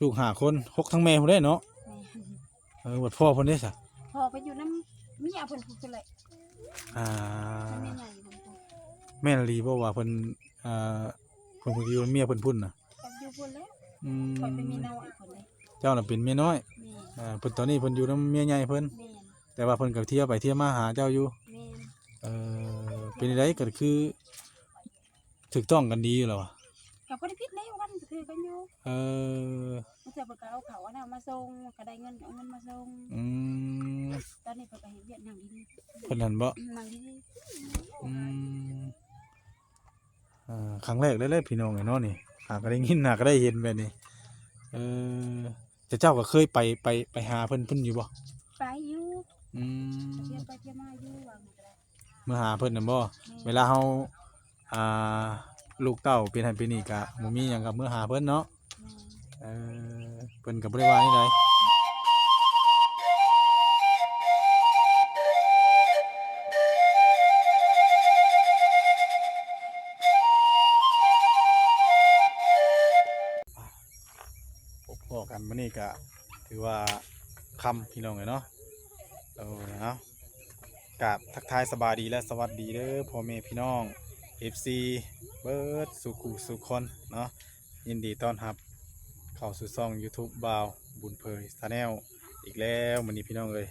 ລູກຫ້າຄົນ ຫົກທັງແມ່ພຸ້ນເດ້ເນາະ. ແມ່ນ. ເອີ ບັດພໍ່ເພິ່ນເດ້ຊະ? ພໍ່ເພິ່ນຢູ່ນຳເມຍເພິ່ນພຸ້ນແຫຼະ. ອ່າ ນຳເມຍໃຫຍ່ເພິ່ນພຸ້ນ. ແມ່ນອີ່ຫລີບໍ່ວ່າເພິ່ນ ອ່າ ເພິ່ນ ເພິ່ນຢູ່ນຳເມຍເພິ່ນພຸ້ນນະ? ກໍຢູ່ພຸ້ນແຫຼະ. ອືມ ຂ້ອຍເປັນເມຍນ້ອຍເພິ່ນເດ້. ເຈົ້ານະເປັນເມຍນ້ອຍ? ແມ່ນ. ອ່າ ເພິ່ນ ຕອນນີ້ເພິ່ນຢູ່ນຳເມຍໃຫຍ່ເພິ່ນ? ແມ່ນ. ແຕ່ວ່າເພິ່ນກໍທຽວໄປທຽວມາຫາເຈົ້າຢູ່? ແມ່ນ. ເອີ ເປັນຈັ່ງໃດ ກໍຄືຖືກຕ້ອງກັນດີຢູ່ແລ້ວຫວາ? ກໍບໍ່ໄດ້ຜິດແລ້ວ ກັນຄືກັນຢູ່. ເອີ ບາງເທື່ອເພິ່ນກໍເອົາເຂົ້າເອົານ້ຳມາສົ່ງ ກໍໄດ້ເງິນກໍເອົາເງິນມາສົ່ງ. ອືມ ຕອນນີ້ເພິ່ນກໍເຮັດວຽກ ນັ່ງດີໆ. ເພິ່ນຫັ້ນບໍ? ອືມ ນັ່ງດີໆ. ອືມ ເອີ ຄັ້ງແລກເລີຍແຫຼະພີ່ນ້ອງເອີຍເນາະນີ້ ຫາກໍໄດ້ຍິນ ຫາກໍໄດ້ເຫັນແບບນີ້. ເອີ ແຕ່ເຈົ້າກໍເຄີຍໄປ ໄປ ໄປຫາເພິ່ນ ເພິ່ນຢູ່ບໍ່? ໄປຢູ່. ອືມ ໄປທຽວໄປທຽວມາຢູ່ ວ່າ ເມືອຫາເພິ່ນນັ້ນບໍ່? ແມ່ນ. ເວລາເຮົາ ອ່າ ລູກເຕົ້າເປັນຫັ້ນເປັນນີ້ ກະບໍ່ມີຫຍັງ ກະເມືອຫາເພິ່ນເນາະ. ແມ່ນ. ເອີ ເພິ່ນກໍບໍ່ໄດ້ວ່າແນວໃດ. ພໍ້ກັນມື້ນີ້ກະຖືວ່າຄ່ຳ ພີ່ນ້ອງເອີຍເນາະ. ໂດຍ ເອົາ ກາບທັກທາຍສະບາຍດີ ແລະ ສະຫວັດດີເດີພໍ່ແມ່ພີ່ນ້ອງ ເອັຟຊີ ເບິດສູ່ຄູ່ສູ່ຄົນເນາະ. ຍິນດີຕ້ອນຮັບເຂົ້າສູ່ຊ່ອງຢູທູບບ່າວບຸນເຜີຍ Channel ອີກແລ້ວ. ມື້ນີ້ພີ່ນ້ອງເອີຍ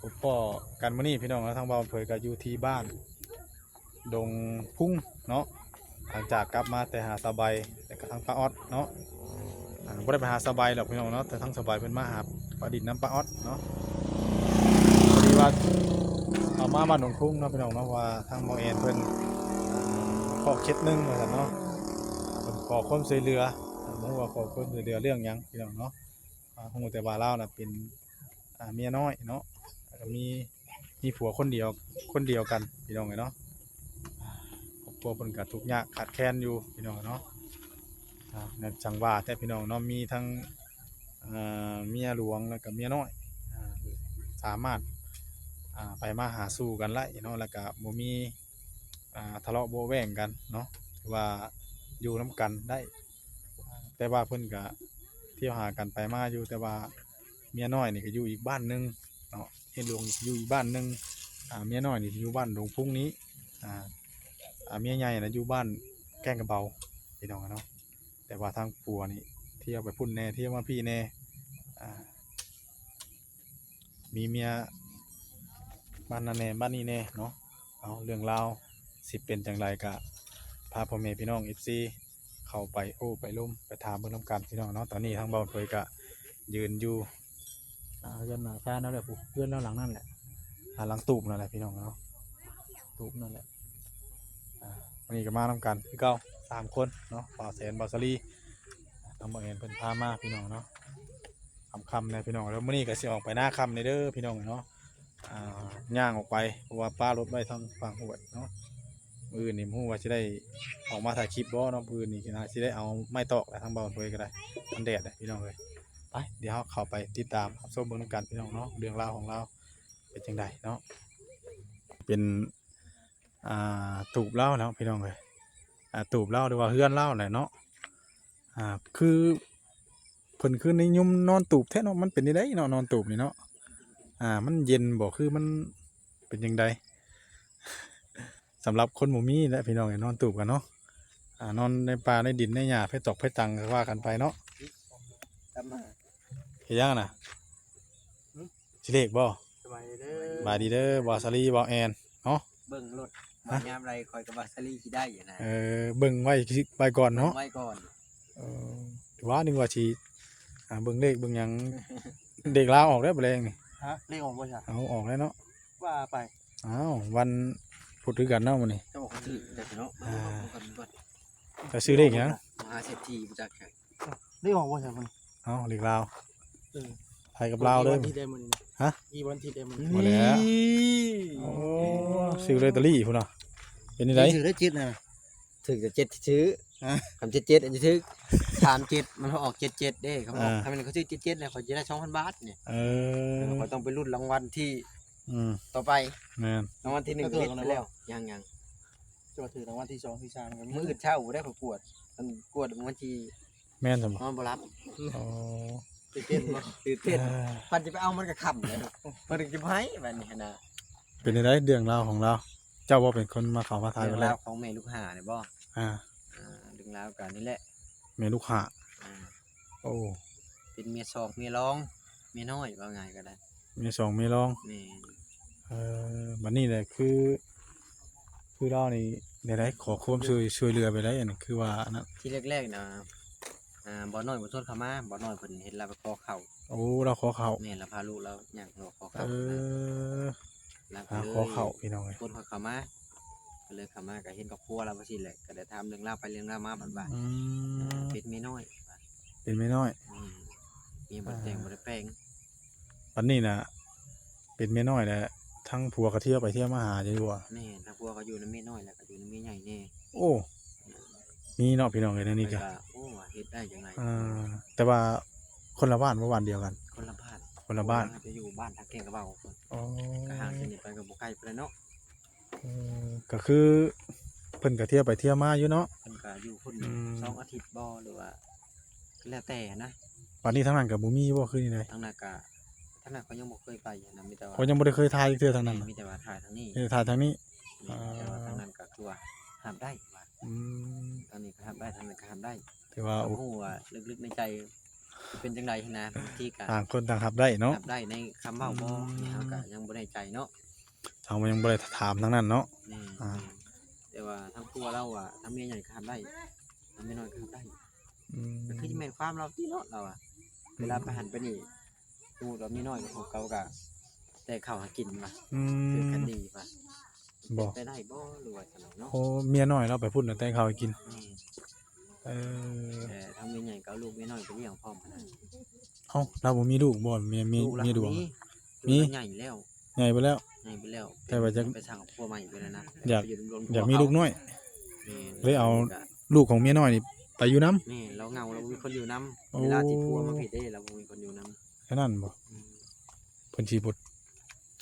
ພົບພໍ້ກັນມື້ນີ້ພີ່ນ້ອງເນາະ ທາງບ່າວບຸນເຜີຍກໍຢູ່ທີ່ບ້ານ ດົງພຸງເນາະ. ຫຼັງຈາກກັບມາແຕ່ຫາສາວໃບ ແລ້ວກໍທັງປ້າອອດເນາະ. ອ່າ ບໍ່ໄດ້ໄປຫາສາວໃບດອກພີ່ນ້ອງເນາະ ແຕ່ທັງສາວໃບເພິ່ນມາຫາປາດິນນຳປ້າອອດເນາະ. ພໍດີວ່າເອົາມາບ້ານດົງພຸງເນາະພີ່ນ້ອງເນາະ ວ່າທາງໝໍແອນເພິ່ນ ອ່າ ຂໍເຂດໜຶ່ງວ່າຊັ້ນເນາະ. ເພິ່ນຂໍຄວາມຊ່ວຍເຫຼືອ ບໍ່ຮູ້ວ່າຂໍຄວາມຊ່ວຍເຫຼືອເລື່ອງຫຍັງພີ່ນ້ອງເນາະ. ອ່າ ຮູ້ແຕ່ວ່າລາວນະເປັນ ອ່າ ເມຍນ້ອຍເນາະ ແລ້ວກໍມີ ມີຜົວຄົນດຽວ ຄົນດຽວກັນພີ່ນ້ອງເອີຍເນາະ. ຄອບຄົວເພິ່ນກໍທຸກຍາກຂາດແຄນຢູ່ພີ່ນ້ອງເນາະ. ອ່າ ຈັ່ງວ່າແທ້ພີ່ນ້ອງເນາະ ມີທັງ ເອີ ເມຍຫຼວງ ແລ້ວກໍເມຍນ້ອຍ ອ່າ ສາມາດ ອ່າ ໄປມາຫາສູ່ກັນໄດ້ເນາະ ແລ້ວກໍບໍ່ມີ ອ່າ ທະເລາະເບາະແວ້ງກັນເນາະ ຖືວ່າຢູ່ນຳກັນໄດ້. ແຕ່ວ່າເພິ່ນກະທ່ຽວຫາກັນໄປມາຢູ່ ແຕ່ວ່າເມຍນ້ອຍນີ້ກະຢູ່ອີກບ້ານໜຶ່ງເນາະ ເມຍຫຼວງຢູ່ອີກບ້ານໜຶ່ງ ອ່າ ເມຍນ້ອຍນີ້ຢູ່ບ້ານດົງພຸງນີ້ ອ່າ ອ່າ ເມຍໃຫຍ່ນະຢູ່ບ້ານແກ້ງກະເບົາ ພີ່ນ້ອງເນາະ. ແຕ່ວ່າທາງຜົວນີ້ທ່ຽວໄປພຸ້ນແດ່ ທ່ຽວມາພີ້ແດ່ ອ່າ ມີເມຍບ້ານນັ້ນແດ່ ບ້ານນີ້ແດ່ເນາະ. ເອົາ ເລື່ອງລາວຊິເປັນຈັ່ງໃດ ກະພາພໍ່ແມ່ພີ່ນ້ອງ ເອັຟຊີ ເຂົ້າໄປໂອ້ໄປລົມ ໄປຖາມເບິ່ງນຳກັນພີ່ນ້ອງເນາະ. ຕອນນີ້ທາງບ່າວເຜີຍກະຢືນຢູ່ ອ່າ ເຮືອນໜ້າຊານເຮົາແຫຼະ ຜູ້ ເຮືອນເຮົາຫຼັງນັ້ນແຫຼະ ອ່າ ຫຼັງຕູບນັ້ນແຫຼະພີ່ນ້ອງເນາະ ຕູບນັ້ນແຫຼະ. ອ່າ ມື້ນີ້ກໍມານຳກັນຄືເກົ່າ ສາມຄົນເນາະ ບ່າວແສນ ບ່າວສາລີ ທາງບ່າວແອນເພິ່ນພາມາພີ່ນ້ອງເນາະ. ຄ່ຳໆແດ່ພີ່ນ້ອງ ແລ້ວມື້ນີ້ກໍຊິອອກໄປນາຄ່ຳແດ່ເດີພີ່ນ້ອງເນາະ. ອ່າ ຍ່າງອອກໄປ ເພາະວ່າປາລົດໄວ້ທາງຝັ່ງຫ້ວຍເນາະ. ມື້ອື່ນນີ້ບໍ່ຮູ້ວ່າຊິໄດ້ອອກມາຖ່າຍຄລິບບໍ່ເນາະ ມື້ອື່ນນີ້ກໍໜ້າຊິໄດ້ເອົາໄມ້ຕອກແຫຼະ ທາງບ່າວເຜີຍກໍໄດ້ ມັນແດດແຫຼະພີ່ນ້ອງເອີຍ. ໄປ ດຽວເຮົາເຂົ້າໄປຕິດຕາມຮັບຊົມເບິ່ງນຳກັນພີ່ນ້ອງເນາະ ເລື່ອງລາວຂອງລາວເປັນຈັ່ງໃດເນາະ. ເປັນ ອ່າ ຕູບລາວເນາະພີ່ນ້ອງເອີຍ ອ່າ ຕູບລາວ ຫຼືວ່າເຮືອນລາວແຫຼະເນາະ. ອ່າ ຄື ເພິ່ນຄືນິຍົມນອນຕູບແທ້ເນາະ ມັນເປັນຈັ່ງໃດເນາະ ນອນຕູບນີ້ເນາະ. ອ່າ ມັນເຢັນບໍ່ ຄືມັນເປັນຈັ່ງໃດ? ສຳລັບຄົນບໍ່ມີແຫຼະພີ່ນ້ອງເອີຍ ນອນຕູບກັນເນາະ. ອ່າ ນອນໃນປ່າໃນດິນໃນຫຍ້າ ໃຜຕອກໃຜຕັງກໍວ່າກັນໄປເນາະ. ເຮັດຫຍັງນະ? ຫຶ? ຊິເລກບໍ່? ສະບາຍດີເດີ ສະບາຍດີເດີ ບ່າວສາລີ ບ່າວແອນເນາະ. ເບິ່ງໂລດ ຮະ? ວ່າຍາມໃດຂ້ອຍກັບບ່າວສາລີຊິໄດ້ນະ. ເອີ ເບິ່ງໄວ້ ໄວ້ກ່ອນເນາະ ເບິ່ງໄວ້ກ່ອນ. ເອີ ວ່ານຶກວ່າຊິ ອ່າ ເບິ່ງເລກເບິ່ງຫຍັງ ເລກລາວອອກແລ້ວມື້ແລງນີ້. ຮະ? ເລກອອກບໍ່ຊະ? ເອົາ ອອກແລ້ວເນາະ ວ່າໄປ. ອ້າວ ວັນພຸດຄືກັນເນາະມື້ນີ້. ເຈົ້າບອກວ່າຖືກແຕ່ເນາະ. ອ່າ ເບິ່ງກ່ອນ ເບິ່ງກ່ອນ ເຈົ້າຊື່ເລກຫຍັງ? ມະຫາເສດຖີບໍ່ຈັກ. ເລກອອກບໍ່ຊະ? ເອົ້າ ເລກລາວ. ເອີ ໄທກັບລາວເດີ. ກີ່ວັນທິດໄດ້ມື້ນີ້ນະ? ຮະ? ກີ່ວັນທິດໄດ້ມື້ນີ້? ບໍ່ແລ້ວ. ໂອ້ ຊື້ລອດເຕີຣີພຸ້ນນະ. ເປັນຈັ່ງໃດ? ຖືກໄດ້ເຈັດນະ. ຖືກແຕ່ເຈັດຊື່. ຮະ? ຄັນເຈັດເຈັດ ອັນຈະຖືກ ສາມເຈັດ ມັນອອກເຈັດເຈັດເດ້. ຄັນອອກ ອ່າ ຄັນແມ່ນເຂົາຊື້ເຈັດເຈັດ ແລ້ວເຂົາຈະໄດ້ສອງພັນບາດນີ້. ເອີ ເອີ ເຂົາຕ້ອງໄປລຸ້ນລາງວັນທີ ອືມ ຕໍ່ໄປ. ແມ່ນ. ລາງວັນທີໜຶ່ງກໍເລັດໄປແລ້ວ. ຍັງໆ ຈະວ່າຖືກລາງວັນທີສອງ ທີສາມກໍມີ. ມື້ອື່ນເຊົ້າໄດ້ຂ້ອຍກວດ ອັນກວດລາງວັນທີ ແມ່ນຊັ້ນບໍ່? ນອນບໍ່ຫຼັບ. ອໍ ຕື່ນເຕັ້ນບໍ່? ຕື່ນເຕັ້ນ. ເອີ ພັດຊິໄປເອົາມັນກໍຄ່ຳແລ້ວ ເພິ່ນກໍຊິບໍ່ໃຫ້ບັດນີ້ຫັ້ນນະ. ເປັນຈັ່ງໃດເລື່ອງລາວຂອງລາວ? ເຈົ້າບໍ່ເປັນຄົນມາເຂົ້າມາຖ່າຍ ເລື່ອງລາວຂອງແມ່ລູກຫ້ານີ້ບໍ່? ອ່າ ອ່າ ເລື່ອງລາວກໍນີ້ແຫຼະ ແມ່ລູກຫ້າ. ອ່າ ໂອ້ ເປັນເມຍສອງ ເມຍລອງ ເມຍນ້ອຍ ເວົ້າງ່າຍກໍໄດ້ ເມຍສອງ ເມຍລອງ. ແມ່ນ. ເອີ ບັດນີ້ແຫຼະ ຄື ຄືລາວນີ້ແນວໃດ ຂໍຄວາມຊ່ວຍ ຊ່ວຍເຫຼືອໄປໄດ້ ອັນນີ້ຄືວ່າອັນນັ້ນ ທີແລກໆນະ ອ່າ ບ່າວນ້ອຍເພິ່ນຊວນເຂົ້າມາ ບ່າວນ້ອຍເພິ່ນເຫັນລາວໄປຂໍເຂົ້າ. ໂອ້ ລາວຂໍເຂົ້າ. ແມ່ນ ລາວພາລູກລາວຍ່າງເຂົ້າ ເອີ ລາວກໍເລີຍ ຫາຂໍເຂົ້າ ພີ່ນ້ອງເອີຍ ຄົນເຂົາມາ ກໍເລີຍເຂົ້າມາ ກໍເຫັນຄອບຄົວລາວວ່າຊີ້ແຫຼະ ກໍໄດ້ຖາມເລື່ອງລາວໄປເລື່ອງລາວມາ ເພິ່ນວ່າ ອືມ ເປັນເມຍນ້ອຍ ເປັນເມຍນ້ອຍ. ອືມ ເມຍບໍ່ໄດ້ແຕ່ງ ອ່າ ບໍ່ໄດ້ແປງ. ບັດນີ້ນະ ເປັນເມຍນ້ອຍແລ້ວ ທັງຜົວກໍທຽວໄປທຽວມາຫາຢູ່ບໍ່? ແມ່ນ ທັງຜົວກໍຢູ່ນຳເມຍນ້ອຍ ແລ້ວກໍຢູ່ນຳເມຍໃຫຍ່ແດ່. ໂອ້ ມີເນາະ ພີ່ນ້ອງເອີຍ ແນວນີ້ກໍ ເພິ່ນກໍ ໂອ້ ວ່າເຮັດໄດ້ຈັ່ງໃດ. ອ່າ ແຕ່ວ່າຄົນລະບ້ານບໍ່ ບ້ານດຽວກັນ? ຄົນລະບ້ານ ຄົນລະບ້ານ ຜົວລາວຈະຢູ່ບ້ານທາງແກ້ງກະເບົາພຸ້ນ. ອໍ ກໍຫ່າງຈາກນີ້ໄປກໍບໍ່ໄກປານໃດເນາະ. ເອີ ກໍຄືເພິ່ນກໍທຽວໄປທຽວມາຢູ່ເນາະ. ເພິ່ນກໍຢູ່ພຸ້ນ ອືມ ສອງອາທິດບໍ່ ຫຼືວ່າ ແລ້ວແຕ່ນະ. ບັດນີ້ທາງນັ້ນກໍບໍ່ມີບໍ່ ຄືແນວໃດ? ທາງນັ້ນກໍ ທາງນັ້ນຂ້ອຍຍັງບໍ່ເຄີຍໄປນະ ມີແຕ່ວ່າ ຂ້ອຍຍັງບໍ່ໄດ້ເຄີຍຖ່າຍຈັກເທື່ອທາງນັ້ນ. ແມ່ນ ມີແຕ່ວ່າຖ່າຍທາງນີ້ ມີແຕ່ຖ່າຍທາງນີ້. ແມ່ນ ອ່າ ແຕ່ວ່າທາງນັ້ນກໍຄືວ່າຮັບໄດ້ວ່າ ອືມ ທາງນີ້ກໍຮັບໄດ້ ທາງນັ້ນກໍຮັບໄດ້. ຖືວ່າ ບໍ່ຮູ້ວ່າເລິກໆໃນໃຈຊິເປັນຈັ່ງໃດຫັ້ນນະ ບາງທີກໍຕ່າງຄົນຕ່າງຮັບໄດ້ເນາະ ຮັບໄດ້ໃນຄຳເວົ້າບໍ່ ອືມ ເຮົາກໍຍັງບໍ່ແນ່ໃຈເນາະ. ເຮົາຍັງບໍ່ໄດ້ຖາມທາງນັ້ນເນາະ. ແມ່ນ ອ່າ ແມ່ນ ແຕ່ວ່າທາງຜົວລາວວ່າ ທາງເມຍໃຫຍ່ກໍຮັບໄດ້ ທາງເມຍນ້ອຍກໍຮັບໄດ້. ອືມ ກໍຄືຊິແມ່ນຄວາມລາວຕິເນາະ ລາວວ່າ ອືມ ເວລາໄປຫັ້ນໄປນີ້ ສົມມຸດວ່າເມຍນ້ອຍກັບພວກເຂົາກໍແຕ່ງເຂົ້າໃຫ້ກິນວ່າ ອືມ ຖືກກັນດີວ່າ ບໍ່ ເປັນໄປໄດ້ບໍ່ ຫຼືວ່າຈັ່ງໃດເນາະ. ໂອ້ ເມຍນ້ອຍລາວໄປພຸ້ນແລ້ວແຕ່ງເຂົ້າໃຫ້ກິນ. ແມ່ນ. ເອີ ແຕ່ທາງເມຍໃຫຍ່ກໍເອົາລູກເມຍນ້ອຍໄປລ້ຽງພ້ອມຫັ້ນນະ. ເອົ້າ ລາວບໍ່ມີລູກບໍ່? ເມຍ ເມຍ ລູກລາວ ເມຍຫຼວງ ມີ ມີ ລູກລາວໃຫຍ່ແລ້ວ ມີ ໃຫຍ່ເບິດແລ້ວ ໃຫຍ່ເບິດແລ້ວ. ແຕ່ວ່າຢາກ ໄປສ້າງຄອບຄົວໃໝ່ໄປແລ້ວນະ. ຢາກ ໄປຢູ່ລວມ ຢາກມີລູກນ້ອຍ. ແມ່ນ. ເລີຍເອົາລູກຂອງເມຍນ້ອຍນີ້ໄປຢູ່ນຳ. ແມ່ນ ລາວເຫງົາ ລາວບໍ່ມີຄົນຢູ່ນຳ. ໂອ້ ເວລາທີ່ຜົວມາພີ້ເດ້ ລາວບໍ່ມີຄົນຢູ່ນຳ. ແຄ່ນັ້ນບໍ່? ອືມ ເພິ່ນຊິບໍ່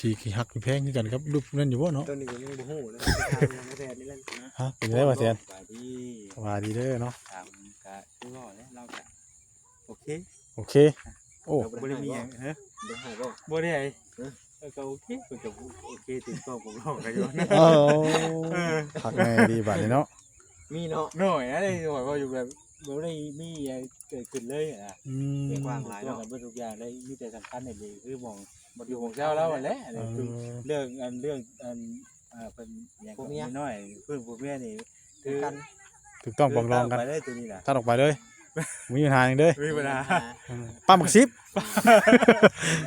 ຊິ ຊິຮັກຊິແພງຄືກັນກັບລູກນັ້ນຢູ່ບໍ່ເນາະ? ໂຕນີ້ກໍຍັງບໍ່ຮູ້ເນາະ ໄປຖາມນາແຕນນີ້ແຫຼະ. ຮະ ເປັນໄງວະແຕນ? ສະບາຍດີ ສະບາຍດີເດີເນາະ. ຖາມກະຄືເວົ້າແຫຼະ ລາວກະໂອເຄ ໂອເຄ. ໂອ້ ບໍ່ໄດ້ມີຫຍັງ. ຮະ ບໍ່ໄດ້ໃຫ້ບໍ່? ບໍ່ໄດ້ໃຫ້. ເອີ ກໍໂອເຄ ເພິ່ນກໍໂອເຄ ຖືກຕ້ອງປົກລອງກັນຢູ່. ເອີ ເອີ ຄັກແນ່ດີບາດນີ້ເນາະ. ມີເນາະ ໜ້ອຍນະ ໜ້ອຍ ເວົ້າຢູ່ແບບບໍ່ໄດ້ມີຫຍັງເກີດຂຶ້ນເລີຍນະ. ອືມ ແຕ່ກວ້າງຫຼາຍເນາະ ເບິດທຸກຢ່າງໄດ້. ມີແຕ່ສຳຄັນນີ້ຄືໝ່ອງ ບໍ່ຢູ່ຂອງເຈົ້າລາວຫັ້ນແຫຼະ. ເອີ ເລື່ອງອັນ ເລື່ອງອັນ ອ່າ ເພິ່ນຫຍັງ ຜົວເມຍ ນ້ອຍ ເພິ່ນຜົວເມຍນີ້ຖືກກັນ ຖືກຕ້ອງປອງດອງກັນ ຕັດອອກໄປເລີຍໂຕນີ້ນະ ຕັດອອກໄປເລີຍ. ບໍ່ມີບັນຫາຫຍັງເດີ ບໍ່ມີບັນຫາ. ອືມ ປ້າໝາກສິບ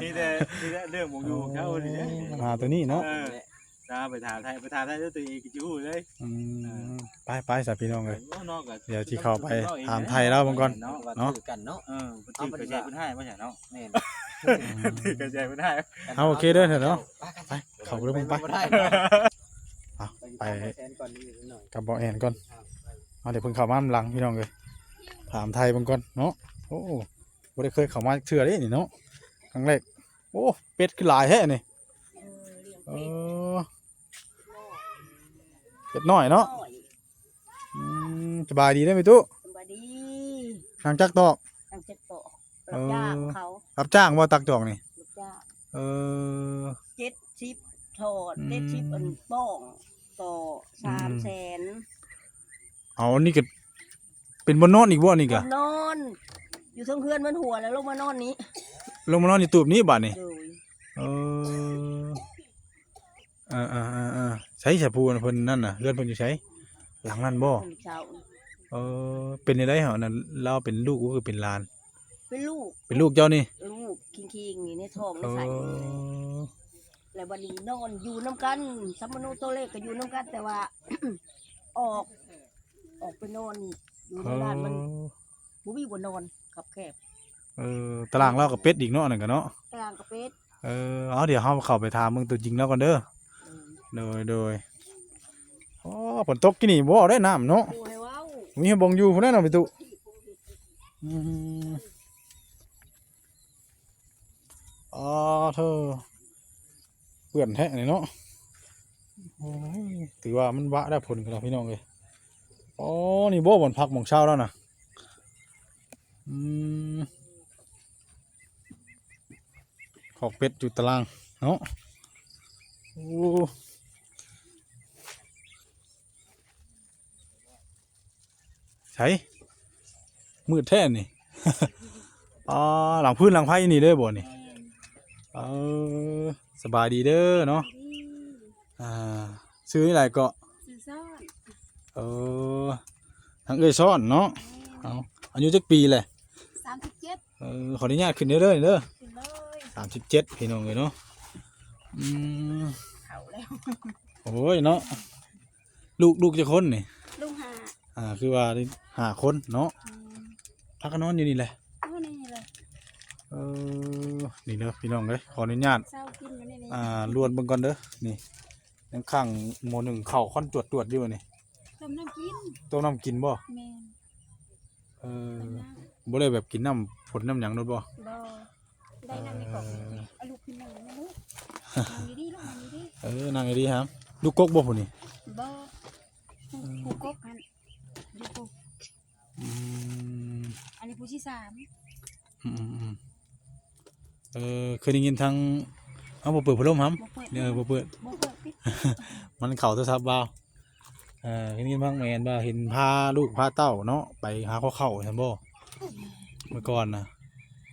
ມີແຕ່ ມີແຕ່ເລື່ອງໝ່ອງຢູ່ຂອງເຈົ້ານີ້ແຫຼະ ໂອ້ ບັນຫາໂຕນີ້ເນາະ. ເອີ ຈະໄປຖາມໄທ ໄປຖາມໄທດ້ວຍຕົວເອງກໍຊິຮູ້ເລີຍ. ອືມ ເອີ ໄປໆ ຊະພີ່ນ້ອງເອີຍ. ໂອ້ ເນາະ ກໍ ດຽວຊິເຂົ້າໄປຖາມໄທລາວເບິ່ງກ່ອນເນາະ ວ່າຖືກກັນເນາະ. ເອີ ເພິ່ນຖືກກະແຈເພິ່ນໃຫ້ວ່າຊັ້ນເນາະ. ແມ່ນ ຖືກກະແຈເພິ່ນໃຫ້. ເອົາ ໂອເຄເດີເນາະ ໄປ ເຂົ້າໄປເບິ່ງໄປ. ເອົາ ໄປ ໄປ ກັບບ່າວແອນກ່ອນ. ເອົາ ດຽວເພິ່ນເຂົ້າມານຳຫຼັງພີ່ນ້ອງເອີຍ ຖາມໄທເບິ່ງກ່ອນເນາະ. ໂອ້ ບໍ່ໄດ້ເຄີຍເຂົ້າມາຈັກເທື່ອເດ້ນີ້ເນາະ ຄັ້ງແລກ. ໂອ້ ເປັດຄືຫຼາຍແທ້ນີ້. ເອີ ລ້ຽງ ເອີ ເປັດ ເປັດນ້ອຍເນາະ ນ້ອຍ. ອືມ ສະບາຍດີເດີແມ່ຕູ້. ສະບາຍດີ. ນາງຈັກຕອກ? ນາງຈັກຕອກ ເອີ ຮັບຈ້າງເຂົາ. ຮັບຈ້າງບໍ່ຕັກຈອກນີ້? ຮັບຈ້າງ. ເອີ ເຈັດສິບຖອດ ອືມ ເຈັດສິບອັນປ້ອງ ກໍ ອືມ ສາມແສນ. ເອົາ ອັນນີ້ກໍ ເປັນບ່ອນນອນອີກບໍ່ນີ້ກະ? ບ່ອນນອນ ຢູ່ເທິງເຮືອນມັນຫົວແລ້ວລົງມານອນນີ້ ລົງມານອນຢູ່ຕູບນີ້ບາດນີ້. ໂດຍ. ເອີ ເອີໆໆໆ ໃສສະພູເພິ່ນນັ້ນນະ ເຮືອນເພິ່ນຢູ່ໃສ? ຫຼັງນັ້ນບໍ່? ເພິ່ນເຊົາ. ເອີ ເປັນຈັ່ງໃດເຮົານັ້ນ ລາວເປັນລູກບໍ່ ຄືເປັນຫຼານ? ເປັນລູກ. ເປັນລູກເຈົ້ານີ້? ລູກຄີງໆ ນີ້ໃນທ້ອງໃນໄສ້. ເອີ ແລ້ວບັດນີ້ນອນຢູ່ນຳກັນ ສຳມະໂນໂຕເລກກໍຢູ່ນຳກັນ ແຕ່ວ່າ ອອກ ອອກໄປນອນຢູ່ໃນ ເອີ ຮ້ານມັນບໍ່ມີບ່ອນນອນ ຄັບແຄບ. ເອີ ຕາລາງລາວກໍເປັດອີກເນາະ ອັນນັ້ນກໍເນາະ ຕາລາງກໍເປັດ. ເອີ ເອົາ ດຽວເຮົາເຂົ້າໄປຖາມເບິ່ງຕົວຈິງລາວກ່ອນເດີ. ເອີ ໂດຍ ໂດຍ. ໂອ້ ຝົນຕົກກີ້ນີ້ບໍ່ໄດ້ນ້ຳເນາະ ບໍ່ໃຫ້ເວົ້າ ມີບ່ອນຢູ່ພຸ້ນແຫຼະເນາະ ແມ່ຕູ້. ອືມ ອໍ ເທີ ເປື້ອນແທ້ນີ້ເນາະ. ໂອ້ຍ ຖືວ່າມັນວະໄດ້ຜົນກັນແລ້ວພີ່ນ້ອງເອີຍ. ອໍ ນີ້ບໍ່ບ່ອນພັກບ່ອນເຊົາລາວນະ. ອືມ ຄອກເປັດຢູ່ຕາລ່າງເນາະ. ໂອ້ ໃສ ມືດແທ້ນີ້. ອໍ ຫຼັງພື້ນຫຼັງໄຟນີ້ເລີຍບໍ່ນີ້? ເອີ ສະບາຍດີເດີເນາະ. ອ່າ ຊື່ນີ້ໃດເກາະ? ຊື່ຊ້ອນ. ເອີ ທາງເອື້ອຍຊ້ອນເນາະ. ເອົາ ອາຍຸຈັກປີແຫຼະ? ສາມສິບເຈັດ. ເອີ ຂໍອະນຸຍາດຂຶ້ນເດີ ເດີ ຂຶ້ນເລີຍ. ສາມສິບເຈັດ ພີ່ນ້ອງເອີຍເນາະ. ອືມ ເຖົ້າແລ້ວ. ໂອ້ຍເນາະ ລູກ ລູກຈັກຄົນນີ້? ລູກຫ້າ. ອ່າ ຄືວ່າຫ້າຄົນເນາະ. ອືມ ພາກັນນອນຢູ່ນີ້ແຫຼະ? ນອນຢູ່ນີ້ແຫຼະ. ເອີ ນີ້ເດີພີ່ນ້ອງເອີຍ ຂໍອະນຸຍາດ ເຊົາກິນຢູ່ໃນນີ້ ອ່າ ລວດເບິ່ງກ່ອນເດີ. ນີ້ ຍັງຄ້າງໝໍ້ໜຶ້ງເຂົ້າຄວັນຈວດໆຢູ່ນີ້. ຕົ້ມນ້ຳກິນ. ຕົ້ມນ້ຳກິນບໍ່? ແມ່ນ. ເອີ ຕົ້ມນ້ຳ. ບໍ່ໄດ້ແບບກິນນ້ຳຝົນນ້ຳຫຍັງໂດດບໍ່? ບໍ່. ໄດ້ນັ່ງໃນກອງນີ້. ເອີ ເອົາລູກຂຶ້ນນັ່ງນຳລູກ. ນັ່ງດີໆ ລູກ ນັ່ງດີໆ. ເອີ ນັ່ງດີໆ ຫາມ. ລູກກົກບໍ່ຜູ້ນີ້? ບໍ່. ຜູ້ ເອີ ຜູ້ກົກຫັ້ນຢູ່ພຸ້ນ. ອືມ ອັນນີ້ຜູ້ທີສາມ. ອືມໆໆ ເອີ ເຄີຍໄດ້ຍິນທາງ ເອົາ ບໍ່ເປີດພັດລົມຫຳ? ບໍ່ເປີດ. ເອີ ບໍ່ເປີດ ບໍ່ເປີດຕິ ມັນເຂົ້າໂທລະສັບບ່າວ. ເອີ ໄດ້ຍິນທາງແມ່ນວ່າເຫັນພາລູກພາເຕົ້າເນາະ ໄປຫາຂໍເຂົ້າຊັ້ນບໍ່ ເມື່ອກ່ອນນະ?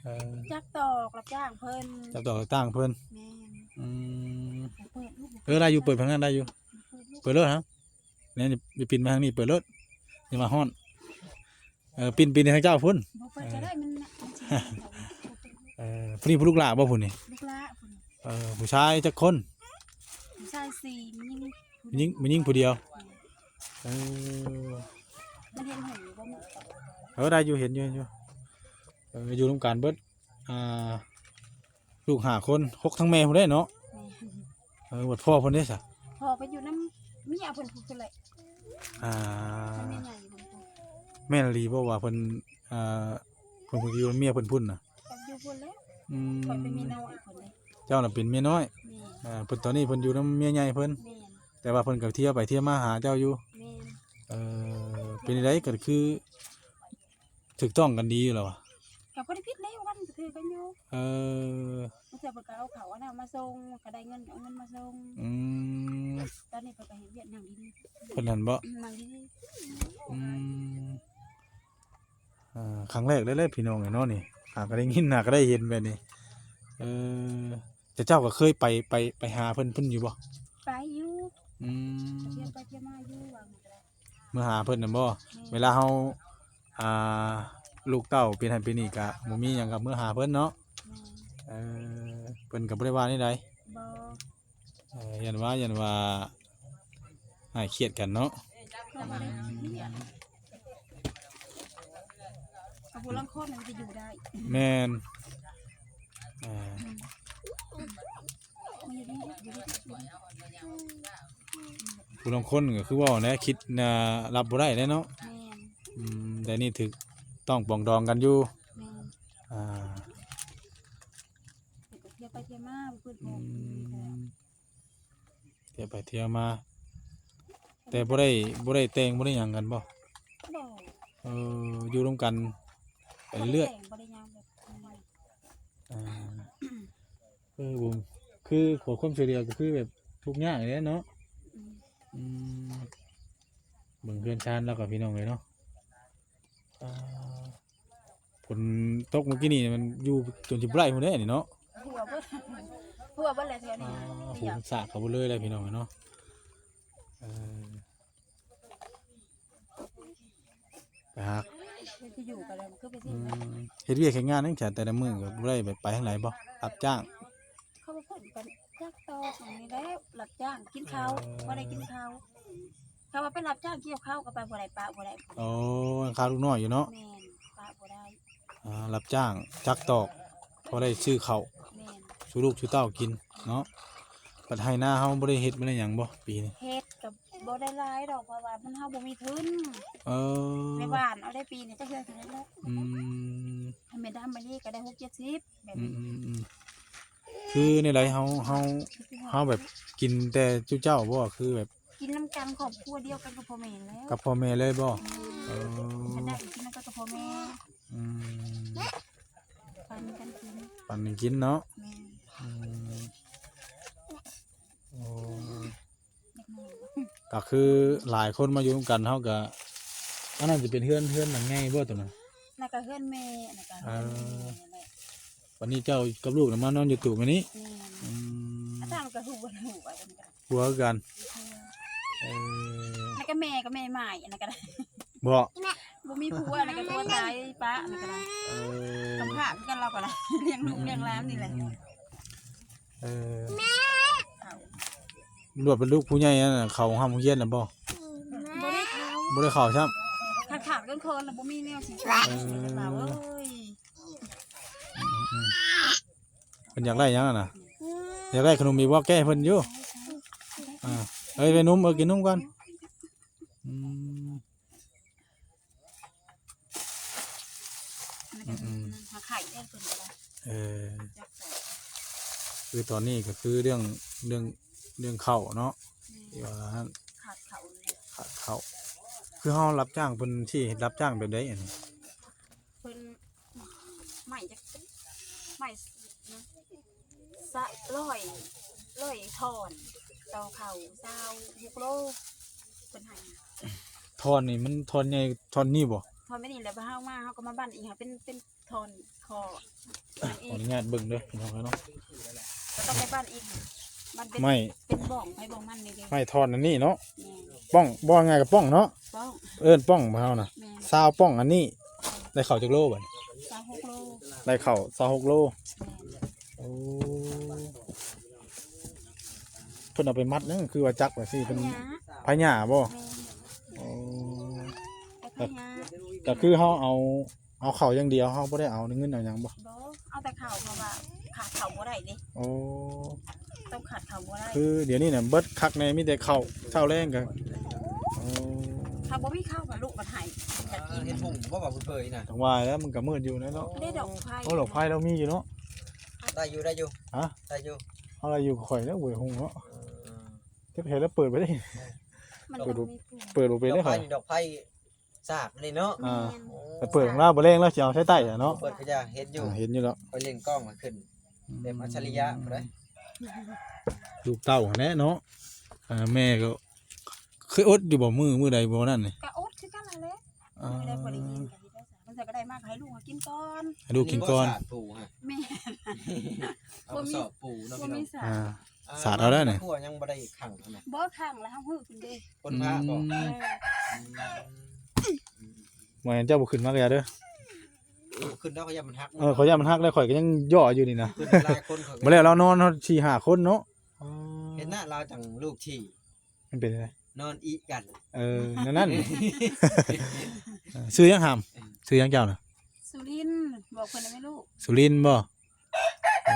ເອີ ຈັກຕອກ ຮັບຈ້າງເພິ່ນ. ຈັກຕອກ ຮັບຈ້າງເພິ່ນ. ແມ່ນ. ອືມ ບໍ່ເປີດລູກ ເອີ ໄດ້ຢູ່ ເປີດທາງນັ້ນໄດ້ຢູ່. ບໍ່ເປີດລູກ ເປີດໂລດຫາ. ແມ່ນ ຢ່າ ຢ່າປິ່ນມາທາງນີ້ ເປີດໂລດ ຢ່າມາຮ້ອນ. ເອີ ປິ່ນ ປິ່ນໃຫ້ເຈົ້າພຸ້ນ. ບໍ່ເປີດກໍໄດ້ ມັນ ມັນຊິ ເອີ ຜູ້ນີ້ຜູ້ລູກຫຼ້າບໍ່ຜູ້ນີ້? ລູກຫຼ້າຜູ້ນີ້. ເອີ ຜູ້ຊາຍຈັກຄົນ? ຜູ້ຊາຍສີ່ ຜູ້ຍິງ ຜູ້ຍິງ ຜູ້ຍິງຜູ້ດຽວ. ເອີ ມັນເຫັນຫຸງຢູ່ບໍ່ມື້? ເອີ ໄດ້ຢູ່ ເຫັນຢູ່ ເຫັນຢູ່. ເອີ ຢູ່ນຳກັນເບິດ ອ່າ ລູກຫ້າຄົນ ຫົກທັງແມ່ພຸ້ນເດ້ເນາະ. ແມ່ນ. ເອີ ບັດພໍ່ເພິ່ນເດ້ຊະ? ພໍ່ເພິ່ນຢູ່ນຳເມຍເພິ່ນພຸ້ນແຫຼະ. ອ່າ ນຳແມ່ໃຫຍ່ເພິ່ນພຸ້ນ. ແມ່ນອີ່ຫຼີບໍ່ວ່າເພິ່ນ ອ່າ ເພິ່ນ ເພິ່ນຢູ່ນຳເມຍເພິ່ນພຸ້ນນະ? ເພິ່ນຢູ່ພຸ້ນແຫຼະ. ອືມ ຂ້ອຍເປັນເມຍນ້ອຍເພິ່ນເດ້. ເຈົ້ານະເປັນເມຍນ້ອຍ. ແມ່ນ. ເອີ ເພິ່ນ ຕອນນີ້ເພິ່ນຢູ່ນຳເມຍໃຫຍ່ເພິ່ນ. ແມ່ນ. ແຕ່ວ່າເພິ່ນກໍເທີໄປເທີມາຫາເຈົ້າຢູ່. ແມ່ນ. ເອີ ເປັນຈັ່ງໃດ ກໍຄື ຖືກຕ້ອງກັນດີຢູ່ແລ້ວຫວາ? ກໍບໍ່ໄດ້ຜິດແລ້ວ ກັນກໍຖືກັນຢູ່. ເອີ ບາງເທື່ອເພິ່ນກໍເອົາເຂົ້າເອົານ້ຳມາສົ່ງ ກໍໄດ້ເງິນ ເອົາເງິນມາສົ່ງ. ອືມ ຕອນນີ້ເພິ່ນກໍເຮັດວຽກນັ່ງດີໆ. ເພິ່ນຫັ້ນບໍ? ອືມ ນັ່ງດີໆ. ອືມ ເອີ ຄັ້ງແລກເລີຍ ພີ່ນ້ອງເອີຍເນາະ ນີ້ ຫາກໍໄດ້ຍິນ ຫາກໍໄດ້ເຫັນແບບນີ້. ເອີ ແຕ່ເຈົ້າກໍເຄີຍໄປ ໄປ ໄປຫາເພິ່ນ ເພິ່ນຢູ່ບໍ່? ໄປຢູ່. ອືມ ໄປທ່ຽວໄປທ່ຽວມາຢູ່ ວ່າມັນກໍໄດ້. ເມືອຫາເພິ່ນນັ້ນບໍ່? ແມ່ນ. ເວລາເຮົາ ອ່າ ລູກເຕົ້າເປັນຫັ້ນເປັນນີ້ກະບໍ່ມີຫຍັງ ກະເມືອຫາເພິ່ນເນາະ. ແມ່ນ. ເອີ ເພິ່ນກະບໍ່ໄດ້ວ່າແນວໃດ? ບໍ່. ເອີ ຢ້ານວ່າ ຢ້ານວ່າຫາຍຄຽດກັນເນາະ. ກໍບໍ່ໄດ້ຄຽດ. ອືມ ກໍຜູ້ລາງຄົນມັນຈະຢູ່ໄດ້. ແມ່ນ. ອ່າ ອືມ ຢູ່ດີ ຢູ່ດີ ຢູ່ດີ. ຜູ້ລາງຄົນກໍຄືເວົ້າແຫຼະ ຄິດ ອ່າ ຮັບບໍ່ໄດ້ແຫຼະເນາະ. ແມ່ນ. ອືມ ແຕ່ນີ້ຖືກຕ້ອງປອງດອງກັນຢູ່. ແມ່ນ. ອ່າ ເພິ່ນກໍທ່ຽວໄປທ່ຽວມາ ເພິ່ນບອກ. ອືມ ທ່ຽວໄປທ່ຽວມາ ແຕ່ບໍ່ໄດ້ ບໍ່ໄດ້ແຕ່ງ ບໍ່ໄດ້ຫຍັງກັນບໍ່? ບໍ່. ເອີ ຢູ່ນຳກັນໄປເລື້ອຍ. ບໍ່ໄດ້ແຕ່ງ ບໍ່ໄດ້ຫຍັງແບບນັ້ນ. ອ່າ ເອີ ບໍ່ ຄືຂໍຄວາມຊ່ວຍເຫຼືອກໍຄືແບບທຸກຍາກນີ້ແຫຼະເນາະ. ອືມ ອືມ ເບິ່ງເຮືອນຊານລາວກໍ ພີ່ນ້ອງເອີຍເນາະ. ອ່າ ຝົນຕົກມື້ກີ້ນີ້ມັນຢູ່ຈົນຊິບໍ່ໄດ້ພຸ້ນເດ້ນີ້ເນາະ. ຮົ່ວເບິດ ຮົ່ວເບິດແຫຼະແຖວນີ້. ອ່າ ຫຸງສາກເຂົາເບິດເລີຍແຫຼະ ພີ່ນ້ອງເອີຍເນາະ. ເອີ ໄປຫາ ເພິ່ນຊິຢູ່ກັນແລ້ວ ຄືໄປຊິ. ອືມ ເຮັດວຽກເຮັດງານຫຍັງຊະ ແຕ່ລະມື້ກໍບໍ່ໄດ້ໄປ ໄປທາງໃດບໍ່? ຮັບຈ້າງ. ເຂົາວ່າເພິ່ນກໍຈັກຕອກນີ້ແຫຼະ ຮັບຈ້າງກິນເຂົ້າ. ເອີ ພໍໄດ້ກິນເຂົ້າ. ຖ້າວ່າໄປຮັບຈ້າງກ່ຽວເຂົ້າກໍໄປບໍ່ໄດ້ ປະບໍ່ໄດ້. ໂອ້ ຍັງຂາດລູກນ້ອຍຢູ່ເນາະ. ແມ່ນ ປະບໍ່ໄດ້. ອ່າ ຮັບຈ້າງຈັກຕອກ ພໍໄດ້ຊື້ເຂົ້າ. ແມ່ນ. ສູ່ລູກສູ່ເຕົ້າກິນເນາະ. ບັດໄຮ່ນາເຮົາບໍ່ໄດ້ເຮັດ ບໍ່ໄດ້ຫຍັງບໍ່ປີນີ້? ເຮັດກໍບໍ່ໄດ້ຫຼາຍດອກ ເພາະວ່າມັນ ເຮົາບໍ່ມີທຶນ. ເອີ ແມ່ຫວ່ານເອົາໄດ້ປີນີ້ຈັກເທື່ອເທົ່າໃດແລ້ວ. ອືມ ແມ່ດຳໄປນີ້ກໍໄດ້ຫົກເຈັດສິບແບບ. ອືມໆໆ ຄືແນວໃດເຮົາ ເຮົາ ເຮົາແບບກິນແຕ່ຈຸເຈົ້າບໍ່ ຄືແບບ ກິນນຳກັນຄອບຄົວດຽວກັນກັບພໍ່ແມ່ແລ້ວ. ກັບພໍ່ແມ່ເລີຍບໍ່? ແມ່ນ. ເອີ ຄັນໄດ້ກໍກິນນຳກັນກັບພໍ່ແມ່. ອືມ ປັນກັນກິນ ປັນກັນກິນເນາະ. ແມ່ນ. ອືມ ໂອ້ ເດັກນ້ອຍ ກໍຄືຫຼາຍຄົນມາຢູ່ນຳກັນ ເຮົາກໍ ອັນນັ້ນຈະເປັນເຮືອນ ເຮືອນຫຼັງໃຫຍ່ບໍ່ຕົວນັ້ນ? ນັ້ນກໍເຮືອນແມ່ ອັນນັ້ນກໍເຮືອນແມ່ ເອີ ນັ້ນແຫຼະ. ບັດນີ້ເຈົ້າກັບລູກນະມານອນຢູ່ຕູບແມ່ນີ້? ແມ່ນ. ອືມ ອາຈານກໍຮູ້ ຮູ້ວ່າເປັນກັນ ຜົວຄືກັນ. ເອີ ແລ້ວກໍແມ່ກໍແມ່ໝ້າຍ ອັນນັ້ນກໍໄດ້ ບໍ່ ບໍ່ມີຜົວ ອັນນັ້ນກໍຜົວຕາຍປະ ອັນນັ້ນກໍໄດ້. ເອີ ກຳພ້າຄືກັນ ລາວກໍໄດ້ ລ້ຽງລູກລ້ຽງຫຼານນີ້ແຫຼະ. ອືມ ເອີ ແມ່ ລວດເປັນລູກຜູ້ໃຫຍ່ຫັ້ນນະ ເຂົ້າໂຮງຮ່ຳໂຮງຮຽນນະບໍ່? ບໍ່ໄດ້ເຂົ້າ ບໍ່ໄດ້ເຂົ້າຊ້ຳ. ຂາດໆເຂີນໆ ລະບໍ່ມີແນວຊິຊ່ວຍ ເອີ ເອີຍ. ອືມໆ ເພິ່ນຢາກໄດ້ຫຍັງຫັ້ນນະ? ຢາກໄດ້ຂະໜົມອີກບໍ່? ແກະໃຫ້ເພິ່ນຢູ່. ອ່າ ເອີ ໄປນຸ່ມ ເອີ ກິນນົມກ່ອນ. ອືມ ອືມໆ ຫາໄຂ່ໄດ້ເພິ່ນກໍໄດ້. ເອີ ຈັກໃສ່ ຄືຕອນນີ້ກໍຄືເລື່ອງ ເລື່ອງ ເລື່ອງເຂົ້າເນາະ. ແມ່ນ. ທີ່ວ່າ ຂາດເຂົ້າ ຂາດເຂົ້າ ຄືເຮົາຮັບຈ້າງເພິ່ນ ຊິຮັບຈ້າງແບບໃດອັນນີ້? ເພິ່ນ ໄມ້ຈັກ ໄມ້ ສະ ຮ້ອຍ ຮ້ອຍທ່ອນ ຕໍ່ເຂົ້າຊາວຫົກໂລ ເພິ່ນໃຫ້. ທ່ອນນີ້ມັນທ່ອນໃຫຍ່ທ່ອນນີ້ບໍ່? ທ່ອນແບບນີ້ແຫຼະ ບໍ່ ເຮົາມາ ເຮົາກໍມາບັ້ນອີກ ເຮົາເປັນ ເປັນທ່ອນ ຂໍ ຂໍອະນຸຍາດເບິ່ງເດີພີ່ນ້ອງເອີຍເນາະ. ກໍຕ້ອງໄດ້ບັ້ນອີກ ມັນເປັນ ໄມ້ ເປັນບ່ອງໃຜບ່ອງມັນນີ້ເດ້. ໄມ້ທ່ອນອັນນີ້ເນາະ. ແມ່ນ. ປ້ອງ ເວົ້າງ່າຍກໍປ້ອງເນາະ. ປ້ອງ ເອີ້ນປ້ອງເຮົານະ. ແມ່ນ. ຊາວປ້ອງອັນນີ້ ໄດ້ເຂົ້າຈັກໂລບັດນີ້? ຊາວຫົກໂລ. ໄດ້ເຂົ້າຊາວຫົກໂລ. ແມ່ນ. ໂອ້ ເພິ່ນເອົາໄປມັດຫຍັງ ຄືວ່າຈັກວ່າຊີ້ ເພິ່ນ ພະຫຍ້າ ພະຫຍ້າບໍ່? ແມ່ນ. ໂອ້ ໄປພະຫຍ້າ ກໍ ກໍຄືເຮົາເອົາ ເອົາເຂົ້າຢ່າງດຽວ ເຮົາບໍ່ໄດ້ເອົາເງິນເອົາຫຍັງບໍ່? ບໍ່ ເອົາແຕ່ເຂົ້າ ເພາະວ່າຂາດເຂົ້າບໍ່ໄດ້ເດ້. ໂອ້ ຕ້ອງຂາດເຂົ້າບໍ່ໄດ້. ຄືດຽວນີ້ນະ ເບິດຄັກແນ່ ມີແຕ່ເຂົ້າເຊົ້າແລງກໍ ໂອ້ ຖ້າບໍ່ມີເຂົ້າກໍລູກມັນໃຫ້ ຢາກກິນ. ເຮັດຫຸງບໍ່ວ່າເປີຍໆນະ? ຈັ່ງວ່າແລ້ວ ມັນກໍມືດຢູ່ແລ້ວເນາະ. ໄດ້ດອກໄຟ. ໂອ້ ດອກໄຟລາວມີຢູ່ເນາະ. ໄດ້ຢູ່ ໄດ້ຢູ່. ຮະ? ໄດ້ຢູ່. ເອົາໄດ້ຢູ່ ຂ້ອຍແລ້ວບໍ່ໄດ້ຫຸງເນາະ. ເອີ ຈັກເຮັດແລ້ວເປີດໄປເດ້. ມັນ ເປີດບໍ່ ບໍ່ມີປູ ເປີດບໍ່ເປັນເດ້ຂ້ອຍ. ດອກໄຟນີ້ ດອກໄຟ ສາກນີ້ເນາະ. ອ່າ ແມ່ນ. ໂອ້ ໄປເປີດຂອງລາວ ບໍ່ແລງລາວຊິເອົາໃສ່ໃຕ້ແຫຼະເນາະ. ເປີດກໍຢ່າ ເຫັນຢູ່. ອ່າ ເຫັນຢູ່ແລ້ວ. ຂ້ອຍຫຼິ້ນກ້ອງມາຂຶ້ນ ອືມ ແບບອັດສະລິຍະພຸ້ນໃດ໋. ລູກເຕົ້າຫັ້ນແຫຼະເນາະ. ອ່າ ແມ່ກໍເຄີຍອົດຢູ່ບໍ່ ມື້ ມື້ໃດບໍ່ນັ້ນນີ້? ກໍອົດຄືກັນຫັ້ນແຫຼະ. ອ່າ ມື້ໃດບໍ່ໄດ້ກິນກໍເຮັດໄດ້ຊະ. ມັນກໍໄດ້ມາກໍໃຫ້ລູກເຮົາກິນກ່ອນ ໃຫ້ລູກກິນກ່ອນ. ອັນນີ້ບໍ່ສາດປູຮະ? ແມ່ນ. ເອົາກະສອບປູເນາະ ບໍ່ມີ ພີ່ນ້ອງ ບໍ່ມີສາດ. ອ່າ ອ່າ ສາດເອົາໄດ້ນີ້. ຄົວຍັງບໍ່ໄດ້ຂັງຫັ້ນນະ? ບໍ່ ຂັງແລ້ວ ເຮົາຮື້ຂຶ້ນເດ້. ຄົນພະບໍ່? ອືມ ເອີ ອືມ ອືມ ບໍ່ແມ່ນເຈົ້າບໍ່ຂຶ້ນມາກໍຢ່າເດີ. ບໍ່ຂຶ້ນດອກ ຂ້ອຍຢ້ານມັນຫັກ. ເອີ ຂ້ອຍຢ້ານມັນຫັກແລ້ວ ຂ້ອຍກໍຍັງຍໍ້ຢູ່ນີ້ນະ. ຂຶ້ນຫຼາຍຄົນ ບໍ່ແລ້ວລາວນອນຮອດສີ່ຫ້າຄົນເນາະ. ອໍ ເຫັນນະ ລາວຈັ່ງລູກທີ່ ມັນເປັນຈັ່ງໃດ? ນອນອີກກັນ. ເອີ ນັ້ນໆ ເອີ ຊື່ຫຍັງຫາມ? ເອີ ຊື່ຫຍັງເຈົ້ານະ? ສຸລິນ. ບອກເພິ່ນໄດ້ແມ່ລູກ? ສຸລິນບໍ່? ໂອ້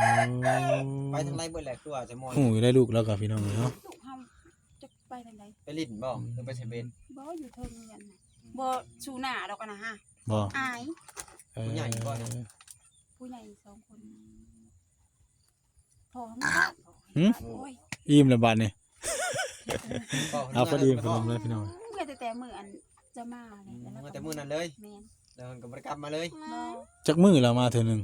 ໄປທາງໃດເບິດແຫຼະ ຄືວ່າຈະມ່ອນ. ຮູ້ຢູ່ໄດ້ລູກລາວກໍພີ່ນ້ອງເນາະ. ລູກເຮົາຈັກໄປທາງໃດ? ໄປຫຼິ້ນບໍ່? ອືມ ຫຼືໄປໃສເບັດ? ບໍ່ ຢູ່ເທິງເຮືອນ. ອືມ ບໍ່ສູ້ໜ້າດອກອັນນະຮະ. ບໍ່ ອາຍ. ເອີ ຜູ້ໃຫຍ່ບໍ່ນະ? ຜູ້ໃຫຍ່ສອງຄົນ. ພໍ ຫຶ? ໂອ້ຍ ອີ່ມແລ້ວບາດນີ້. ເອົາ ພໍດີຂະໜົມເລີຍພີ່ນ້ອງ. ເມື່ອແຕ່ ແຕ່ມື້ອັນຈະມາເລີຍ. ອືມ ແລ້ວ ເມື່ອແຕ່ມື້ນັ້ນເລີຍ. ແມ່ນ. ແລ້ວມັນກໍບໍ່ໄດ້ກັບມາເລີຍ. ບໍ່ ຈັກມື້ລາວມາເທື່ອໜຶ່ງ?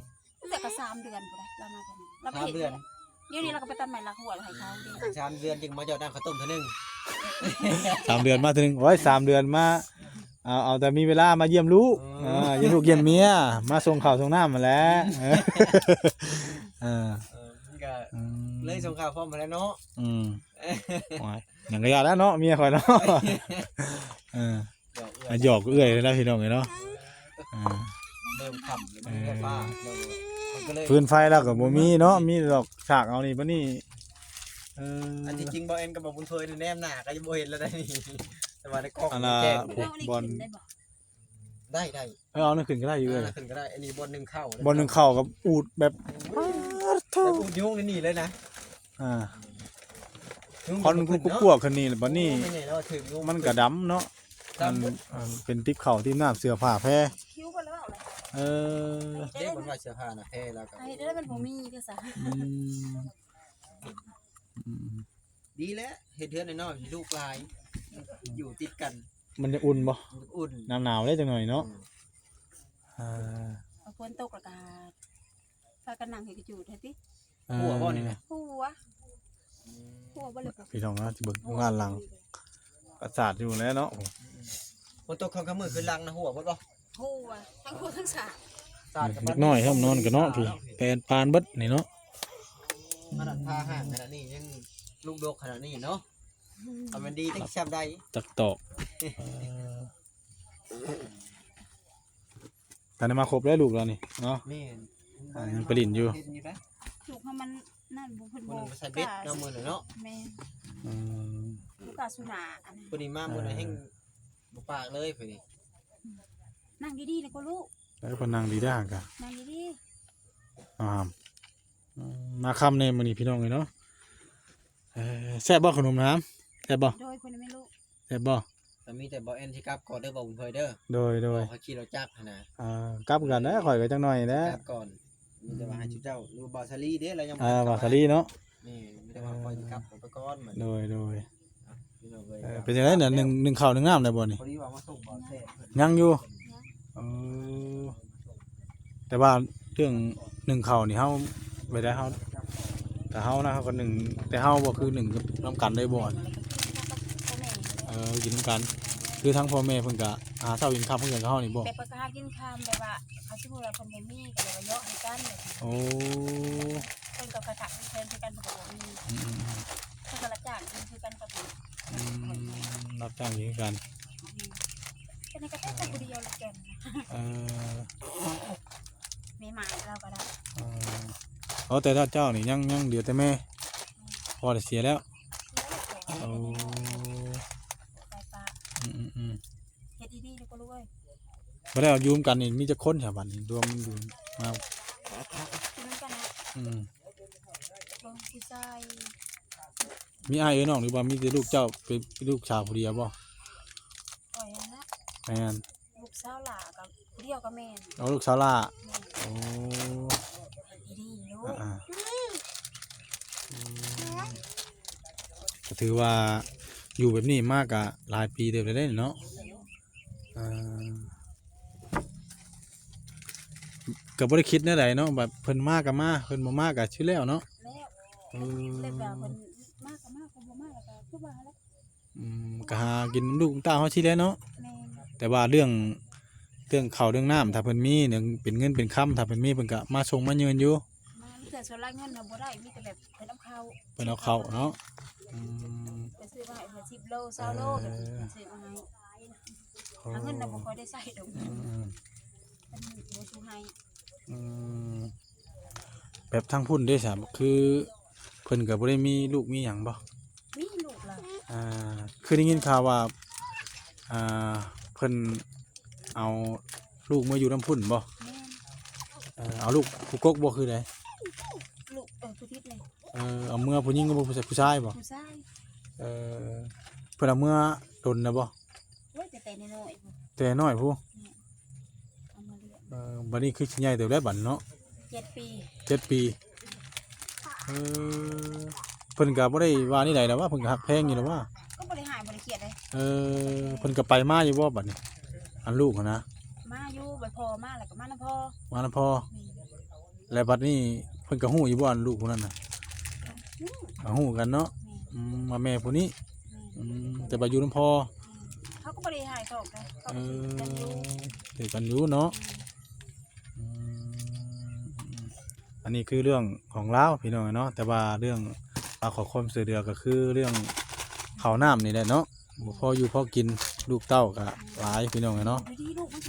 ແຕ່ກໍສາມເດືອນພຸ້ນແຫຼະ ລາວມາເທື່ອໜຶ່ງ. ລາວ ສາມເດືອນ. ດຽວນີ້ລາວກໍໄປຕັດໄມ້ລັກຫົວໃຫ້ເຂົາເດ້. ສາມເດືອນຈຶ່ງມາຢອດນ້ຳເຂົ້າຕົ້ມເທື່ອໜຶ່ງ. ສາມເດືອນມາເທື່ອໜຶ່ງ. ໂອ້ຍ ສາມເດືອນມາ ເອົາ ເອົາແຕ່ມີເວລາມາຢ້ຽມລູກ. ເອີ ເອີ ຢ້ຽມລູກຢ້ຽມເມຍ ມາສົ່ງເຂົ້າສົ່ງນ້ຳຫັ້ນແຫຼະ. ເອີ ເອີ ມັນກະ ອືມ ເລີຍສົ່ງເຂົ້າພ້ອມຫັ້ນແຫຼະເນາະ. ອືມ ໂອ້ຍ ຫຍັງກະຢ່າແລ້ວເນາະ ເມຍຂ້ອຍເນາະ. ເອີ ຢອກເອື້ອຍ ຢອກເອື້ອຍແລ້ວພີ່ນ້ອງເອີຍເນາະ. ເອີ ເອີ ເລີ່ມຄ່ຳ ເອີ ມັນເລີ່ມຟ້າ ມັນກໍເລີຍ ຟືນໄຟລາວກໍບໍ່ມີເນາະ ມີແຕ່ດອກສາກເອົານີ້ປານນີ້. ເອີ ອັນທີ່ຈິງບໍ່ແອນກັບບໍ່ບຸນເຜີຍນີ້ແນມໜ້າກໍຍັງບໍ່ເຫັນແລ້ວໄດ໋ນີ້ ແຕ່ວ່າໃນກ້ອງ ອັນນ່າ ແຈ້ງ ຜູ້ບ່ອນ ໄດ້ ໄດ້ ເອີ ເອົານັ້ນຂຶ້ນກໍໄດ້ຢູ່ ເອີ ເອີ ຂຶ້ນກໍໄດ້. ອັນນີ້ບ່ອນໜຶ່ງເຂົ້າ ບ່ອນໜຶ່ງເຂົ້າກັບອູດແບບ ອືມ ປາດໂທ້ ແບບອູດຍຸງໃນນີ້ເລີຍນະ. ອ່າ ຍຸງ ຄວັນ ມັນຂຶ້ນເນາະ ກວກໆຂຶ້ນນີ້ ບັດນີ້ ໂອ້ ແມ່ນແຫຼະ ວ່າຖືກຍຸງ ມັນກໍດຳເນາະ ດຳ ມັນ ເອີ ເປັນຕິບເຂົ້າຕິບນ້ຳ ເສື້ອຜ້າແພ ເອີ ເດ້ ເພິ່ນວ່າເສື້ອຜ້ານະແພ ແລ້ວກໍ ເຮັດໄດ້ ມັນບໍ່ມີເດ້ຊະ. ອືມ ອືມ ດີແຫຼະ ເຮັດເຮືອນນ້ອຍໆ ໃຫ້ລູກຫຼາຍ ຢູ່ຕິດກັນ ມັນຈະອຸ່ນບໍ່? ມັນຈະອຸ່ນ ໜາວໆເດ້ຈັກໜ້ອຍເນາະ. ອືມ ເອີ ເອົາຝົນຕົກແລ້ວກໍພາກັນນັ່ງໃຫ້ກະຈູດຫັ້ນຕິ. ເອີ ຮົ່ວບໍ່ນີ້ນະ? ຮົ່ວ ຮົ່ວບໍ່ເລີຍ. ພີ່ນ້ອງເນາະ ຊິເບິ່ງງານຫຼັງປາສາດຢູ່ແລ້ວເນາະ. ຝົນຕົກຄ່ຳໆມື້ຄືຫຼັງນະ ຮົ່ວເບິດບໍ່? ຮົ່ວ ທັງຮົ່ວທັງສາດ. ສາດ ເດັກນ້ອຍຫ້ອງນອນກໍເນາະ ພີ່ ແປນປານເບິດນີ້ເນາະ. ຂະໜາດພາຫ່າງຂະໜາດນີ້ຍັງລູກດົກຂະໜາດນີ້ເນາະ. ອືມ ຖ້າມັນດີຈັກແຊບໃດ ຈັກຕອກ. ເອີ ຕອນນີ້ມາຄົບແລ້ວລູກລາວນີ້ເນາະ. ແມ່ນ ອ່າ ຍັງໄປຫຼິ້ນຢູ່ ເຫັນຢູ່ໄດ໋. ລູກເຮົາມັນນັ້ນບໍ່ ເພິ່ນບໍ່ໃສ່ເບັດເນາະ ມື້ນັ້ນເນາະ. ແມ່ນ ອືມ ບໍ່ກ້າສູ່ໜ້າອັນນີ້. ຜູ້ນີ້ມາມື້ນັ້ນແຮ່ງ ເອີ ບໍ່ປາກເລີຍຜູ້ນີ້. ອືມ ນັ່ງດີໆນະກໍລູກ. ເອີ ເພິ່ນນັ່ງດີເດີ້ ກະນັ່ງດີໆ. ອາ ອືມ ມາຄ່ຳແດ່ມື້ນີ້ພີ່ນ້ອງເອີຍເນາະ. ເອີ ແຊບບໍ່ຂະໜົມນະ? ແຊບບໍ່? ໂດຍ ເພິ່ນແມ່ລູກ. ແຊບບໍ່? ກໍມີແຕ່ບໍ່ແອນຊິກັບກ່ອນເດີ ບໍ່ບຸນເຜີຍເດີ. ໂດຍໆ ເຂົາຂີ່ລົດຈັກຫັ້ນນະ. ເອີ ກັບກັນແຫຼະ ຂ້ອຍກໍຈັກໜ້ອຍແຫຼະ ກັບກ່ອນ. ມີແຕ່ວ່າໃຫ້ ອືມ ເຈົ້າ ຫຼືວ່າບ່າວສາລີເດ້ ລາວຍັງບໍ່ທັນກັບ. ອ່າ ບ່າວສາລີເນາະ. ນີ້ ມີແຕ່ວ່າຂ້ອຍຊິກັບໄປກ່ອນ. ໂດຍໆ ເອີ ເປັນຫຍັງເອີຍ ເປັນຈັ່ງໃດນະ ໜຶ້ງ ໜຶ້ງເຂົ້າໜຶ້ງນ້ຳໄດ້ບໍ່ນີ້? ພໍດີວ່າມາສົ່ງບ່າວແຊບເພິ່ນ. ຍັງຢູ່. ເອີ ແຕ່ວ່າເລື່ອງໜຶ້ງເຂົ້ານີ້ເຮົາ ໄປໄດ້ເຮົາ ແຕ່ເຮົານະ ເຮົາກໍໜຶ້ງ ແຕ່ເຮົາບໍ່ຄືໜຶ້ງນຳກັນໄດ້ບໍ່? ເອີ ກິນນຳກັນ ຄືທັງພໍ່ແມ່ເພິ່ນກໍຫາເຊົ້າກິນຄ່ຳຄືກັນກັບເຮົານີ້ບໍ່? ແບບເພິ່ນກໍຫາກິນຄ່ຳ ແບບວ່າເຂົາຊິຮູ້ວ່າເພິ່ນບໍ່ມີ ກໍເລີຍວ່າເຍາະໃຫ້ກັນ. ໂອ້ ເພິ່ນກໍກະທະແທນຄືກັນ ເພິ່ນກໍບໍ່ມີ. ອືມໆໆ ເພິ່ນກໍຮັບຈ້າງກິນຄືກັນກັບ ອືມ ຮັບຈ້າງກິນຄືກັນ. ອືມ ເປັນກະແຕ່ຜູ້ດຽວລະແກ່ນ. ເອີ ແມ່ໝາລາວກໍໄດ້. ເອີ ເອົາ ແຕ່ເຈົ້ານີ້ຍັງ ຍັງເຫຼືອແຕ່ແມ່. ອືມ ພໍ່ໄດ້ເສຍແລ້ວ. ເສຍແລ້ວ. ໂອ້ ຕາຍປະ. ອືມໆໆ ເຮັດດີໆ ລູກເອີຍ. ບໍ່ໄດ້ເອົາຢູ່ນຳກັນນີ້ມີຈັກຄົນຊະບັດນີ້ ລວມຢູ່ມາ? ຢູ່ນຳກັນນະ. ອືມ ເບິ່ງຜູ້ຊາຍ. ມີອ້າຍເອື້ອຍນ້ອງ ຫຼືວ່າມີແຕ່ລູກເຈົ້າ ເປັນ ເປັນລູກສາວຜູ້ດຽວບໍ່? ຂ້ອຍຫັ້ນນະ. ແມ່ນ ລູກສາວຫຼ້າກໍຜູ້ດຽວກໍແມ່ນ. ເອົາ ລູກສາວຫຼ້າ. ແມ່ນ. ໂອ້ ດີໆ ລູກ. ອ່າໆ ອືມ ກໍຖືວ່າຢູ່ແບບນີ້ມາກໍຫຼາຍປີເຕີບແລ້ວເດ້ເນາະ. ເອີ ກໍບໍ່ໄດ້ຄິດແນວໃດເນາະ ແບບເພິ່ນມາກໍມາ ເພິ່ນບໍ່ມາກໍຊິແລ້ວເນາະ. ແລ້ວ ເອີ ແລ້ວແບບເພິ່ນມາກໍມາ ເພິ່ນບໍ່ມາກໍຄືວ່າແຫຼະ. ອືມ ກໍຫາກິນນຳລູກນຳເຕົ້າເຮົາຊີ້ແຫຼະເນາະ. ແມ່ນ. ແຕ່ວ່າເລື່ອງ ເລື່ອງເຂົ້າເລື່ອງນ້ຳ ຖ້າເພິ່ນມີ ເລື່ອງເປັນເງິນເປັນຄຳ ຖ້າເພິ່ນມີ ເພິ່ນກໍມາສົ່ງມາຍື່ນຢູ່. ມາ ມີແຕ່ສ່ວນຫຼາຍເງິນນະບໍ່ໄດ້ ມີແຕ່ແບບເພິ່ນເອົາເຂົ້າ ເພິ່ນເອົາເຂົ້າເນາະ. ອືມ ເພິ່ນຊື້ມາໃຫ້ເພິ່ນສິບໂລ ຊາວໂລ ເອີ ເພິ່ນຊື້ມາໃຫ້. ໂອ້ ຫາເງິນນະບໍ່ຄ່ອຍໄດ້ໃຊ້ດອກ. ອືມ ເພິ່ນບໍ່ສູ້ໃຫ້. ອືມ ແບບທາງພຸ້ນເດ້ຊະ ຄືເພິ່ນກໍບໍ່ໄດ້ມີລູກມີຫຍັງບໍ່? ມີລູກລະ. ອ່າ ຄືໄດ້ຍິນຂ່າວວ່າ ອ່າ ເພິ່ນເອົາລູກມາຢູ່ນຳພຸ້ນບໍ່? ແມ່ນ. ເອີ ເອົາລູກຜູ້ກົກບໍ່ ຄືໃດ? ລູກ ເອີ ຜູ້ທິດນີ້. ເອີ ເອົາເມືອຜູ້ຍິງ ຫຼືຜູ້ຊາຍ ຜູ້ຊາຍບໍ່? ຜູ້ຊາຍ. ເອີ ເພິ່ນເອົາເມືອດົນແລ້ວບໍ່? ໂອ້ຍ ແຕ່ ແຕ່ນ້ອຍໆ ພຸ້ນ. ແຕ່ນ້ອຍພຸ້ນ. ແມ່ນ ເອົາມາລ້ຽງ. ເອີ ບັດນີ້ຄືຊິໃຫຍ່ເຕີບແລ້ວບັດເນາະ. ເຈັດປີ. ເຈັດປີ. ເອີ ເພິ່ນກໍບໍ່ໄດ້ວ່າແນວໃດດອກວ່າ ເພິ່ນກໍຮັກແພງຢູ່ດອກວ່າ. ກໍບໍ່ໄດ້ຮ້າຍບໍ່ໄດ້ຄຽດເດ້. ເອີ ເພິ່ນກໍໄປມາຢູ່ບໍ່ບັດນີ້ ອັນລູກຫັ້ນນະ? ມາຢູ່ ໄປພໍມາ ແລ້ວກໍມານຳພໍ່. ມານຳພໍ່. ແມ່ນ. ແລ້ວບັດນີ້ເພິ່ນກໍຮູ້ຢູ່ບໍ່ ອັນລູກຜູ້ນັ້ນນະ? ຮູ້. ກໍຮູ້ກັນເນາະ. ແມ່ນ. ອືມ ວ່າແມ່ຜູ້ນີ້. ແມ່ນ. ອືມ ແຕ່ວ່າຢູ່ນຳພໍ່. ແມ່ນ. ເຂົາກໍບໍ່ໄດ້ຮ້າຍເຂົາດອກ ເຂົາກໍຖືກກັນຢູ່. ເອີ ຖືກກັນຢູ່ເນາະ. ແມ່ນ. ອືມ ອັນນີ້ຄືເລື່ອງຂອງລາວພີ່ນ້ອງເນາະ. ແຕ່ວ່າເລື່ອງ ຝາກຂໍຄວາມຊ່ວຍເຫຼືອກໍຄືເລື່ອງເຂົ້ານ້ຳນີ້ແຫຼະເນາະ. ບໍ່ພໍຢູ່ພໍກິນ ລູກເຕົ້າກໍຫຼາຍພີ່ນ້ອງເນາະ. ດີໆ ລູກມັນ.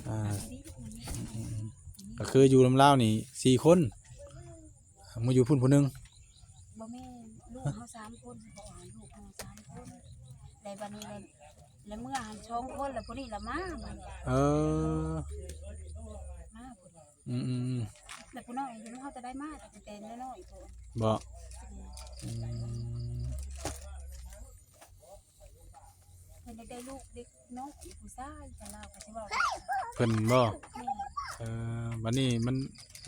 ອ່າ ດີໆ ລູກມັນ. ອືມໆໆ ກໍຄືຢູ່ນຳລາວນີ້ສີ່ຄົນ ມາຢູ່ພຸ້ນຜູ້ໜຶ່ງ. ບໍ່ແມ່ນ ລູກເຮົາສາມຄົນ. ບໍ່ ລູກເຮົາສາມຄົນ ແລ້ວບັດນີ້ລະ ແລ້ວເມືອຫັ້ນສອງຄົນ ແລ້ວຜູ້ນີ້ລະມາບັດນີ້. ເອີ ມາພຸ້ນ. ອືມໆໆ ແລ້ວຜູ້ນ້ອຍຢູ່ນຳເຮົາແຕ່ໃດມາ ແຕ່ ແຕ່ນ້ອຍໆ ພຸ້ນ. ບໍ່? ອືມ ອືມ ເພິ່ນຢາກໄດ້ລູກເດັກນ້ອຍຜູ້ຊາຍ ແຕ່ລາວກໍຊິເວົ້າ ເພິ່ນບໍ່? ແມ່ນ. ເອີ ບັດນີ້ມັນ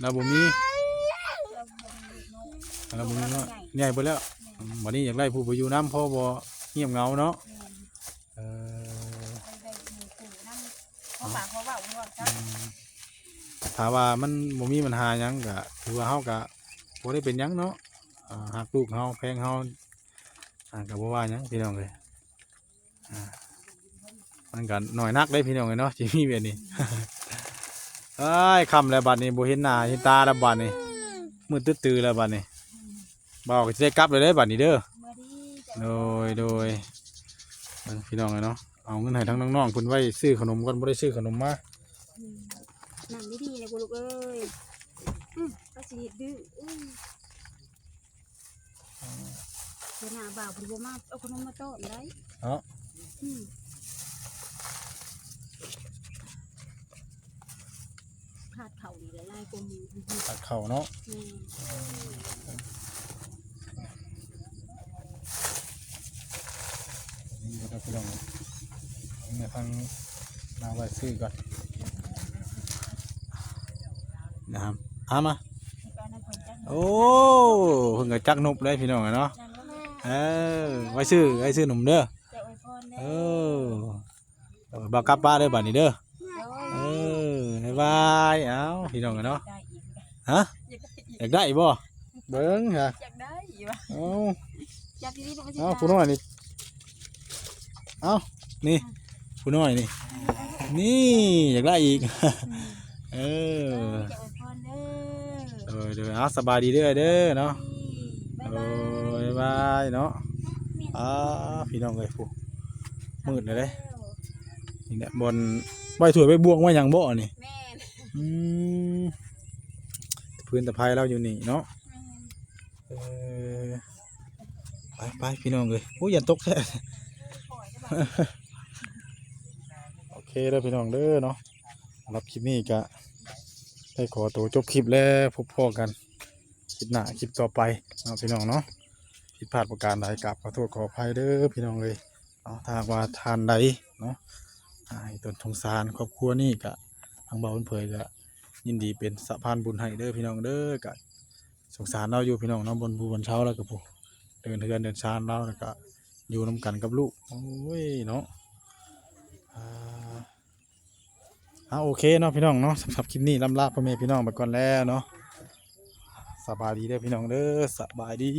ລາວບໍ່ມີ ລາວບໍ່ມີລູກນ້ອຍ. ລາວບໍ່ມີເນາະ ໃຫຍ່ ໃຫຍ່ເບິດແລ້ວ. ແມ່ນ. ອືມ ບັດນີ້ຢາກໄດ້ຜູ້ໄປຢູ່ນຳ ພໍບໍ່ງຽບເຫງົາເນາະ. ແມ່ນ. ເອີ ຢາກໄດ້ໝູ່ຄູ່ນຳ ພໍປາກພໍເວົ້າ ເວົ້າຊັ້ນ. ອືມ ຖ້າວ່າມັນບໍ່ມີບັນຫາຫຍັງ ກໍຖືວ່າເຮົາກໍບໍ່ໄດ້ເປັນຫຍັງເນາະ. ອ່າ ຮັກລູກເຮົາ ແພງເຮົາ ອ່າ ກໍບໍ່ວ່າຫຍັງ ພີ່ນ້ອງເອີຍ. ອ່າ ມັນກໍໜ້ອຍນັກເດ້ ພີ່ນ້ອງເອີຍເນາະ ທີ່ມີແບບນີ້. ເອີຍ ຄ່ຳແລ້ວບັດນີ້ ບໍ່ເຫັນໜ້າເຫັນຕາແລ້ວບັດນີ້ ມືດຕຶດຕື້ແລ້ວບັດນີ້. ບ່າວກໍຊິໄດ້ກັບແລ້ວເດ້ບັດນີ້ເດີ. ໂດຍ ໂດຍ ເບິ່ງ ພີ່ນ້ອງເອີຍເນາະ ເອົາເງິນໃຫ້ທາງນ້ອງໆເພິ່ນໄວ້ຊື້ຂະໜົມກ່ອນ ບໍ່ໄດ້ຊື້ຂະໜົມມາ. ອືມ ນັ່ງດີໆ ແລ້ວບໍ່ລູກເອີຍ. ອືມ ກໍຊິເຮັດດື້. ອືມ ເທື່ອໜ້າບ່າວເພິ່ນບໍ່ມາເອົາຂະໜົມມາຕ້ອນໄດ໋ເນາະ. ອືມ ຂາດເຂົ້ານີ້ແຫຼະຫຼາຍກວ່າໝູ່. ຂາດເຂົ້າເນາະ. ແມ່ນ. ນີ້ເດີພີ່ນ້ອງ ເອົາມາທາງໜ້າໄວ້ຊື້ກ່ອນນະ. ເອົາມາ ໂອ້ ເພິ່ນກໍຈັກນົບເລີຍພີ່ນ້ອງເອີຍເນາະ. ເອີ ໄວ້ຊື້ ໄວ້ຊື້ໜົມເດີ. ເອີ ເອີ ບ່າວກັບປະເດີບັດນີ້ເດີ. ໂດຍ ເອີ ບາຍບາຍ. ເອົ້າ ພີ່ນ້ອງເອີຍເນາະ. ຮະ ຢາກໄດ້ອີກບໍ່? ເບິ່ງຫາ ຢາກໄດ້ອີກວ່າ. ເອົ້າ ຢາກດີໆ ເອົ້າ ຜູ້ນ້ອຍນີ້ ເອົ້າ ນີ້ ຜູ້ນ້ອຍນີ້ ນີ້ ຢາກໄດ້ອີກ. ເອີ ເອີ ຢາກອວຍພອນເດີ. ໂດຍ ໂດຍ ເອົາ ສະບາຍດີເດີ ເດີເນາະ. ໂດຍ ບາຍບາຍເນາະ. ອ່າ ພີ່ນ້ອງເອີຍ ຜູ້ ມືດແລ້ວເດ້. ນີ້ແຫຼະ ບ່ອນໄວ້ຖ້ວຍໄວ້ບ່ວງໄວ້ຫຍັງບໍ່ນີ້? ແມ່ນ. ອືມ ຕະພື້ນຕະໄພລາວຢູ່ນີ້ເນາະ. ແມ່ນ. ເອີ ໄປໆ ພີ່ນ້ອງເອີຍ. ໂອ້ຍ ຢ້ານຕົກແທ້. ໂອເຄເດີພີ່ນ້ອງເດີເນາະ. ສຳລັບຄລິບນີ້ກະໄດ້ຂໍໂຕຈົບຄລິບແລ້ວ ພົບພໍ້ກັນຄລິບໜ້າຄລິບຕໍ່ໄປເນາະ ພີ່ນ້ອງເນາະ. ຜິດພາດປະການໃດ ກາບຂໍໂທດຂໍອະໄພເດີພີ່ນ້ອງເອີຍເນາະ. ຖ້າຫາກວ່າທ່ານໃດເນາະ ອ່າ ໃຫ້ຕົນສົງສານຄອບຄົວນີ້ ກະທາງບ່າວບຸນເຜີຍກະຍິນດີເປັນສະພານບຸນໃຫ້ເດີພີ່ນ້ອງເດີ. ກະສົງສານລາວຢູ່ພີ່ນ້ອງເນາະ ບ່ອນຢູ່ບ່ອນເຊົາລາວກະຜູ້ ເດີນເຮືອນເດີນຊານລາວ ແລ້ວກະຢູ່ນຳກັນກັບລູກ. ໂອ້ຍເນາະ ອ່າ ເອົາ ໂອເຄເນາະ ພີ່ນ້ອງເນາະ. ສຳລັບຄລິບນີ້ ລ່ຳລາພໍ່ແມ່ພີ່ນ້ອງໄປກ່ອນແລ້ວເນາະ. ສະບາຍດີເດີພີ່ນ້ອງເດີ ສະບາຍດີ.